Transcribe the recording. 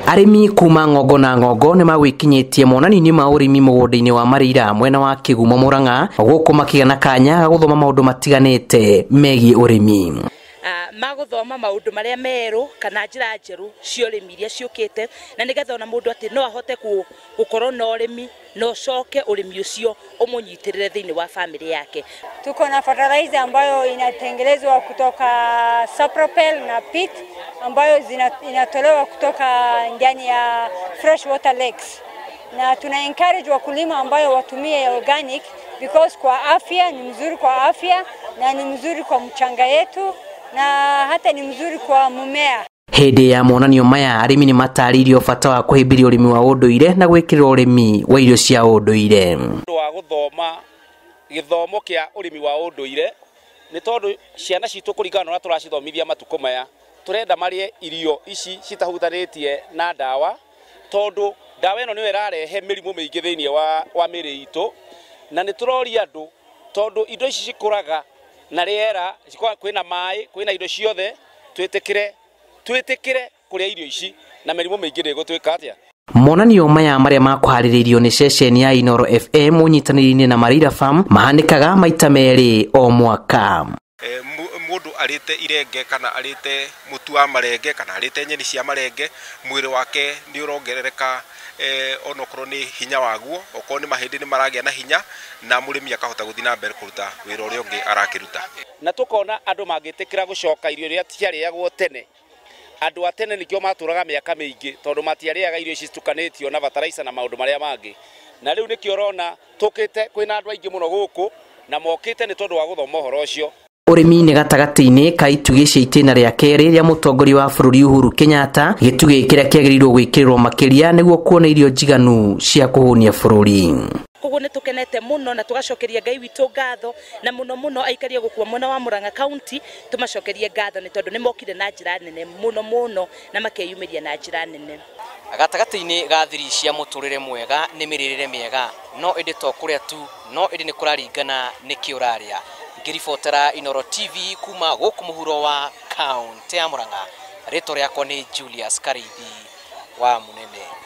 Arĩmi kuma ng'ongo na ng'ongo nĩ magwĩkinyĩtie monanio-inĩ ma ũrĩmi mũgũnda-inĩ wa Marĩira mwena wa Kĩgumo Mũrang'a, gũkũ makĩgĩa na kanya ga gũthoma maũndũ matiganĩte megiĩ ũrĩmi. Magũthoma maũndũ marĩa merũ kana njĩra njerũ cia ũrĩmi iria ciũkĩte, na nĩgetha ona mũndũ atĩ no ahote gũkorwo na ũrĩmi na ũcoke ũrĩmi ũcio ũmũnyitĩrĩre thĩinĩ wa famĩlĩ yake. Tuko na fertilizer ambayo inatengenezwa kutoka sapropel na peat ambayo inatolewa kutoka ndani ya freshwater lakes, na tuna encourage wakulima ambayo watumie organic because kwa afya ni mzuri, kwa afya na ni mzuri kwa mchanga yetu na hata ni mzuri kwa mmea. Hĩndĩ ya monanio maya arĩmi nĩ matarĩirio bata wa kũhĩmbĩria ũrĩmi wa ũndũire na gwĩkĩrĩra ũrĩmi wa irio cia ũndũire. Ũndũ wa gũthoma gĩthomo kĩa ũrĩmi wa ũndũire nĩ tondũ ciana citũ kũringana na ũrĩa tũracithomithia matukũ maya, tũrenda marĩe irio ici citahutanĩtie na ndawa, tondũ ndawa ĩno nĩyo ĩrarehe mĩrimũ mĩingĩ thĩinĩ wa mĩĩrĩ itũ, na nĩ tũroria andũ tondũ indo ici cikũraga na rĩera, kwĩna maĩ, kwĩna indo ciothe, twĩtĩkĩre kũrĩa irio ici na mĩrimũ mĩingĩ ndĩgũtuĩka atĩa. Monanio maya marĩa makũharĩrĩirio nĩ ceceni ya Inooro FM ũnyitanĩri-inĩ na Marĩira Farm mahanĩkaga maita merĩ o mwaka. Mũndũ arĩte irenge kana arĩte mũtu wa marenge kana arĩte nyeni cia marenge, mwĩrĩ wake nĩ ũrongerereka, onokorwo nĩ hinya waguo, okorwo nĩ mahĩndĩ nĩ maragĩa na hinya, na mũrĩmi akahota gũthiĩ na mbere kũruta wĩra ũrĩa ũngĩ arakĩruta. Na tũkona andũ mangĩtĩkĩra gũcoka irio iria ciarĩagwo tene. Andũ a tene nĩkĩo matũraga mĩaka mĩingĩ tondũ matiarĩaga irio ici citukanĩtio na bataraitha na maũndũ marĩa mangĩ. Na rĩu nĩkĩo ũrona tũkĩte kwĩna andũ aingĩ mũno gũkũ na mokĩte nĩ tondũ wa gũthoma ũhoro ũcio. Ũrĩmi nĩ gatagatĩ-inĩ ka itugĩ cia itĩna rĩa kerĩ rĩa mũtongoria wa bũrũri Uhuru Kenyatta, gĩtugĩ kĩrĩa kĩagĩrĩirwo gwĩkĩrĩrwo makĩria nĩguo kuona irio njiganu cia kũhũnia bũrũri. Koguo nĩ tũkenete mũno na tũgacokeria Ngai witũ ngatho, na mũno mũno aikari a gũkũ mwena wa Murang'a County tũmacokerie ngatho nĩ tondũ nĩ mokire na njĩra nene mũno mũno na makeyumĩria na njĩra nene. Gatagatĩ-inĩ ga thiri cia mũtũrĩre mwega nĩ mĩrĩre mĩega, no ĩndĩ to kũrĩa tu, no ĩndĩ nĩ kũraringana nĩkĩ ũrarĩa. Ngĩribotera Inooro TV kuma gũkũ mũhuro wa kaũntĩ ya Murang'a, rĩtwa rĩakwa nĩ Julius Kariithi wa Munene.